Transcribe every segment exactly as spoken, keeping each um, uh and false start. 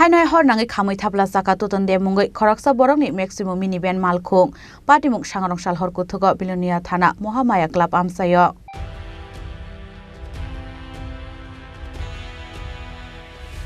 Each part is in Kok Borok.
Haino hai hor nangwi khamwi thapla chakha tuton de mungwi khoroksa borokni Maximo minivan malkhung. Patimung Sangrongsal hor kuthugo Bilonia thana Mohamaya Club amchaio.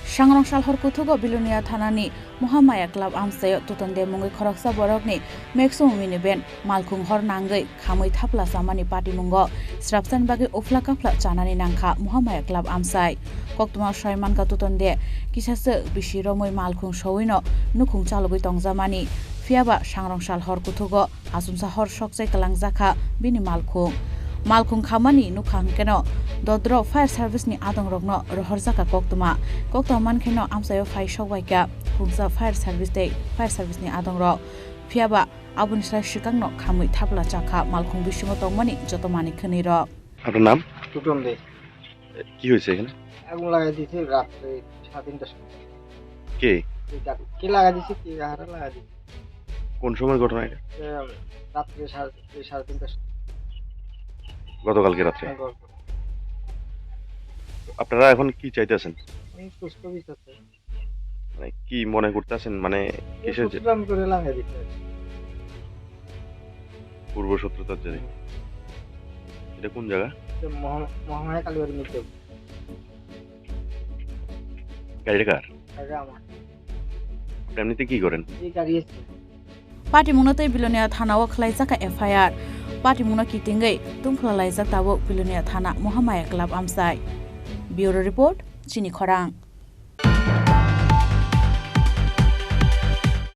Sangrongsal hor kuthugo Bilonia thanani Mohamaya Club amchaio tuton de mungwi khoroksa borokni Maximo minivan malkhung hor nangwi khamwi thapla chamani patimungo srapsani bagwi uphla kaphla chanani nangkha Mohamaya Club amchai. Koktwma soi mankha tuton de kisa se bisi romwi malkhung sowino nukhung chalogwi tongjamani. Phiyaba Sangrongsal hor kuthugo achomsa hor sokchai kwlangjakha bini malkhung. Malkhung khamani nukha hwnkeno dodro fire service ni adongrokno rohorjakha koktwma. Koktwma mankheno amchaio phai sokbaikha khungsa fire service tei fire service ni adongrok. Phiyaba aboni slai swkangno khamwi thapla chakha malkhung bisingo tongmani joto manwi khwnwirok. আপনার নাম? টুটন দে। কি হয়েছে এখানে? আগুন লাগাই দিয়েছে রাত্রে সাড়ে তিনটার সময়। কে? এই ডাক-, কে লাগাই দিয়েছে, কে হারা লাগাই দিয়েছে? কোন সময় ঘটনা এটা? এ, রাত্রে সাড়ে, এই সাড়ে তিনটার সময়। গতকালকে রাত্রে? হ্যাঁ, গতকাল। আপনারা এখন কি চাইতেছেন? আমি সুস্থ বিচার চাই। মানে, কি মনে করতেছেন? মানে, এ, কিসের যে সুস্থ আমি করে লাগাই দিতে হবে। পূর্ব শত্রুতার জেরে। এটা কোন জায়গা? এটা মহা-, মহামায়া কালীবাড়ির মধ্যে। গাড়িটা কার? গাড়িটা আমার। আপনি এমনিতে কি করেন? এই গাড়ি এসে। Patimungno tei Bilonia thanao khwlaijakha F I R. Patimungno kitingwi tungphla laijak tabuk Bilonia thana Mohamaya Club amchai. Bureau Report, Chini Khorang.